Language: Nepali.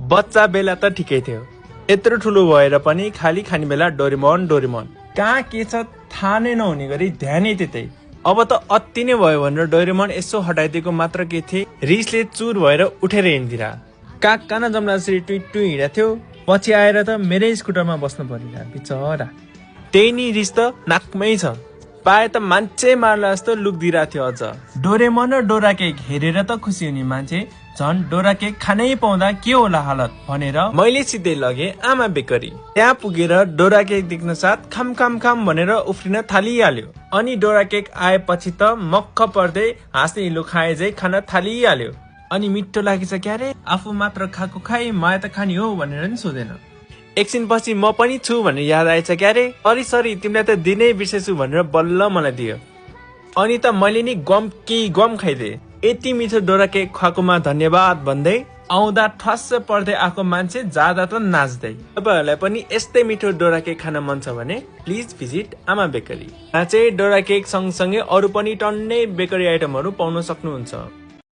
बच्चा बेला त ठिकै थियो, यत्रो ठुलो भएर पनि खाली खाने बेला डोरेमन डोरेमन, कहाँ के छ थाहा नै नहुने गरी ध्यानै त्यतै। अब त अति नै भयो भनेर डोरेमन यसो हटाइदिएको मात्र के थिए रिसले चुर भएर उठेर हिँड्दिरा। काग कान जमलासरी टुइ टुइ हिँडेको थियो, पछि आएर त मेरै स्कुटरमा बस्नु परिरा बिचरा। त्यही नि रिस त नाकमै छ, पाए त मान्छे मार्ला जस्तो लुक दिइरहेको थियो। अझ डोरेमन र डोरा केक हेरेर त खुसी हुने मान्छे झन् डोरा केक खानै पाउँदा के होला हालत भनेर मैले सिधै लगे आमा बेकरी। त्यहाँ पुगेर डोरा केक देख्न साथ खाम खाम खाम भनेर उफ्रिन थालिहाल्यो। अनि डोरा केक आएपछि त मक्ख पर्दै हाँस्ने हिलो खाए झै खान थालिहाल्यो। अनि मिठो लागेछ क्यारे, आफू मात्र खाएको खाए माया त खाने हो भनेर नि सोधेन। एकछिन पछि म पनि छु भनेर याद आएछ क्यारे, सरी तिमीलाई त दिनै बिर्सेछु भनेर बल्ल मलाई दियो। अनि त मैले नि गम खाइदिए। यति मिठो डोरा केक खुवाएकोमा धन्यवाद भन्दै आउँदा ठस्स पर्दै आएको मान्छे जाँदा त नाच्दै। तपाईँहरूलाई पनि यस्तै मिठो डोरा केक खान मन छ भने प्लिज भिजिट आमा बेकरी। यहाँ चाहिँ डोरा केक सँगसँगै अरू पनि टन्नै बेकरी आइटमहरू पाउन सक्नुहुन्छ।